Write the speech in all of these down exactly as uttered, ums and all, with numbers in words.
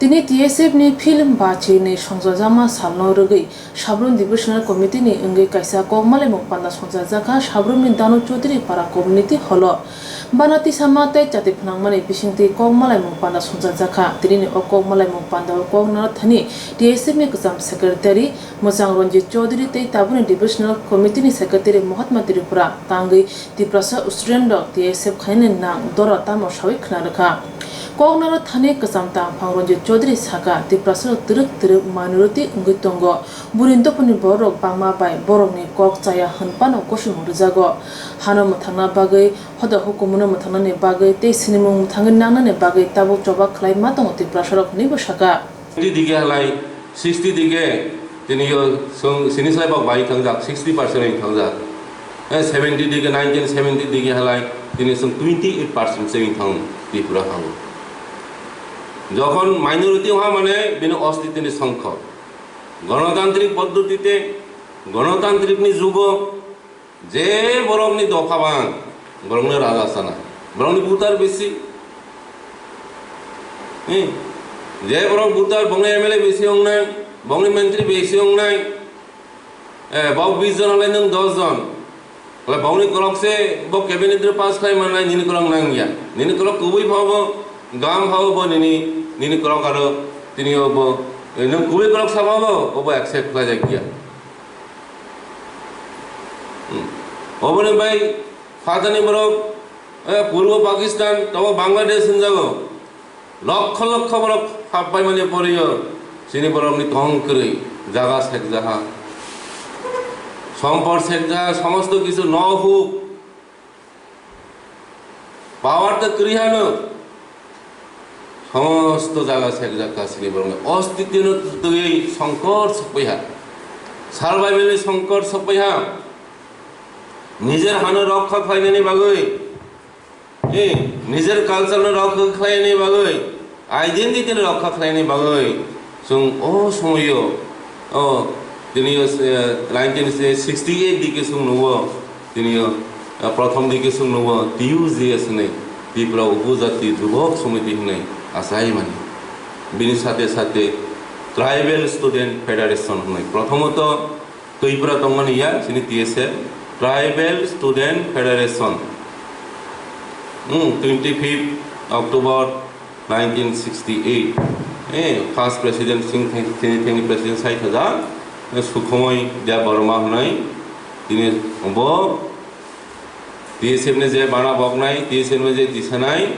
Tini T S F ni field bachinwi songchajakma salno rwgwi Sabrum Divisional Committee ni wngwi kaisa kok malaimung panda songchajakha Sabrumni Danu Chowdhury Para Community Hall o. Bana tisama tei chati phnangmani bisingtwi kok malaimung panda songchajakha. Tinini o kok malaimung pandao kok narwkthani T S F ni kwcham secretary Mwchang Ranjit Chowdhury tei tabukni Divisional Committee ni secretary Mahatma Tripura tangwi Tiprasa student rok T S F khainani nang dora tamo sawi khna rwkha. Kok narwkthani kwcham tangphang Ranjit Chowdhury saka, Tiprasa rok twrwk twrwk minority wngwi tongo. Buini dophani borok rok bangma bai borokni kok chaya hwn phano kosomung rwjago. Hano mwthangna bagwi, hoda hukumu no mwthangnani bagwi tei sinimung mwthangwi nangnani bagwi tabuk choba khlai ma tongo Tiprasa rok hwnwi bo saka. Twenty dige halai sixty dige tini yo song sini sai bok bai thangjak, sixty percent bai thangjak. Eh, seventy dige, nineteen seventy dige halai tini song twenty eight percent se bai thang Tripura hao. Jokhon minority ha mane bini ostitini songkho. Gonotantrik poddotite, gonotantrikni jugo, je borokni dopha bang, borokno raja sana. Borokni voter bisi. Hmm. Je borok voter, bongni M L A bisi wngnai, bongni mantri bisi wngnai. Eh, bok bis jon halai nwng dos jon. Halai bongni kolok se bo cabinet ro pass khai manai, nini kolok nang ya. Nini kolok kubui phabo, gam phabo bo nini, nini kolok aro tini o bo, eh, nwng kubui kolok sa phabo, obo accept khlai jak ya. Hmm. Oboni bai phatani borok, eh, Purbo Pakistan, tobo Bangladesh hinjago. Lokho lokho borok happai mani poriyo, chini borokni tong kwrwi, jaga sekjaha. Sompor sekjaha, somosto kichu no huk. Power ta kwrwi hano. Somosto jaga sekjak ka sini borokni ostitino twi songkor sokpaiha. Survival ni songkor sokpaiha. Nijer hano rokha khlainani bagwi, eh, nijer culture no rokha khlainani bagwi, identity no rokha khlainani bagwi, chwng o somoyo, o, tini o, eh, nineteen sixty-eight dike chwng nugo, tini o, eh, prothom dike chwng nugo, T U J S hinwi, Tripura Upojati Jubok Samiti hinwi achai mani. Bini sate sate Tribal Student Federation hinwi. Prothomoto Tripura tongmani ya, chini T S F, Tribal Student Federation. Hmm, twenty-fifth October nineteen sixty-eight, eh, first president, sing theng, theng, theng president sai thajak, eh, Sukhomoi Debbarma hwnwi, tini bo T S F ni je bana boknai, T S F ni je tisanai,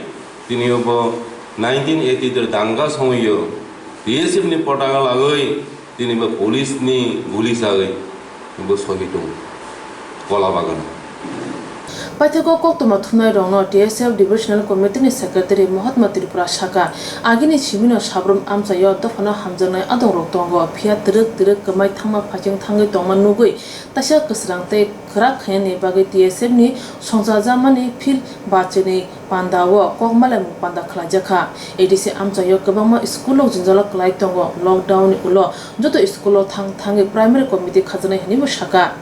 tini bo nineteen eighty-two danga somoyo T S F ni potang lagwi, tini bo police ni guli chagwi bo sohi tongo, Kola Bagan. Paithago koktwma thumnairokno T S F Divisional Committee ni Secretary Mahatma Tripura saka, agini simino Sabrum amchaio dophano hamjaknai adongrok tongo, phiya twrwk twrwk kwmai thangma phaiching thangwi tongma nugwi, taisa kwsrang tei kwrak khainani bagwi T S F ni songchajakmani field bachinwi pandao kok malaimung panda khlaijakha. A D C amchaio kwbangma school rok jwngjalo kwlai tongo, lockdown ni ulo joto school o thang thangwi primary committee khajaknai hwnwi bo saka.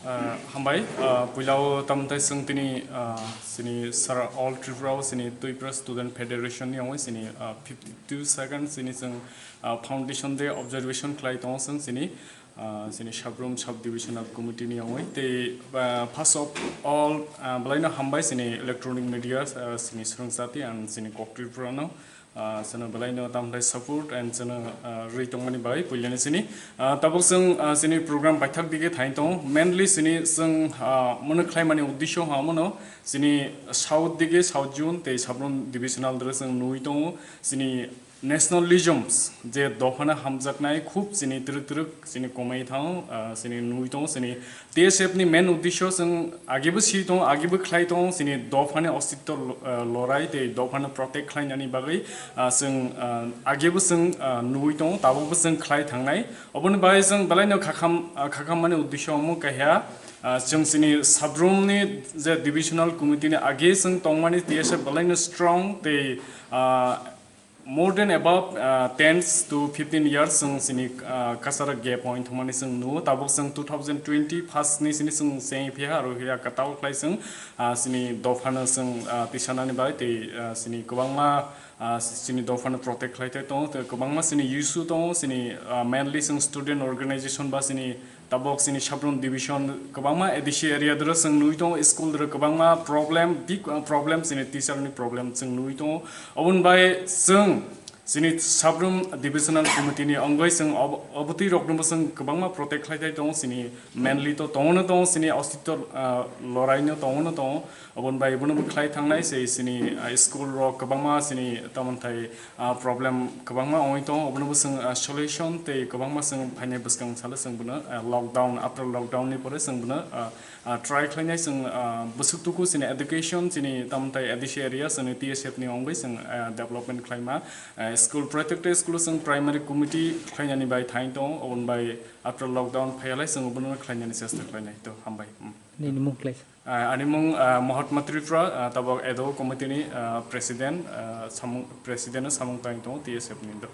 Ah, hambai, ah, puilao tamthai chwng tini, ah, chini sara All Tripura o chini Tripura Student Federation ni ongwi chini, ah, fifty-two second chini chwng, ah, Foundation Day observation khlai tongo chwng chini, ah, chini Sabrum Sub Divisional Committee ni ongwi. Tei, ah, first of all, ah, bwlaino hambai chini electronic media, ah, chini swrwng jati and chini kok Tripura no. Ah, chwngno belaino tamthai support and chwngno, ah, rwi tongmani bai puilani chini. Ah, tabuk chwng, ah, chini program baithak dige thai tongo. Mainly chini chwng, ah, mono khlaimani uddesyo ha mono chini south dige, South Zone tei Sabrum Divisional dre chwng nugwi tongo. Chini nationalisms je dophano hamjaknai khub chini twrwk twrwk chini komai thango, ah, chini nugwi tongo chini T S F ni main uddesyo chwng agebo si tongo, agebo khlai tongo, chini dophani ostitto lo-, ah, lorai tei dophano protect khlainani bagwi, ah, chwng, ah, agebo chwng, ah, nugwi tongo, tabukbo chwng khlai thangnai. Oboni bagwi chwng belaino khakham, ah, khakhammani uddesyo omo kaisa, ah, chwng chini Sabrumni je divisional committee ni age chwng tongmani T S F belaino strong tei, ah, More than about uh, ten to fifteen years sing sini uh, kasar gap point thumani sing nu tabuk sing two thousand twenty first ni sini sing sing phiha aro hiya katal khlai sing uh, sini dophano sing uh, tisanani bai tei uh, sini kwbangma uh, sini dophano protect khlai tai tongo tei kwbangma sini issue tongo sini uh, mainly sing student organization ba sini tabok sini Sabrum division kwbangma A D C area doro sing nui tongo school doro kwbangma problem big uh, problem sini teacher ni problem sing nui tongo obon bai sing sini Sabrum divisional committee ni ongoi sing obotwi rokno sing kwbangma protect khlai tai tongo sini mainly to tongo no tongo sini ostitto uh, lorai no tongo no tongo obon bai bono khlai thangnai sei sini uh, school rok kwbangma sini tamonthai uh, problem kwbangma ongoi tongo obono bo sing uh, solution tei kwbangma sing phainai bwskang salo sing bono uh, lockdown after lockdown ni pore sing bono uh, uh, try khlainai sing uh, bwswk tuku sini education sini tamonthai A D C area sini T S F ni ongoi sing uh, development khlaima uh, school protected school sing primary committee khlainani bai thain tongo obon bai after lockdown phayalai sing bono khlainani chesta khlainai to hambai. Hmm. Nini mung khlai. Uh, ani mung uh, Mahatma Tripura uh, tabok edo committee ni uh, president uh, samung president samung tang tongo T S F ni do.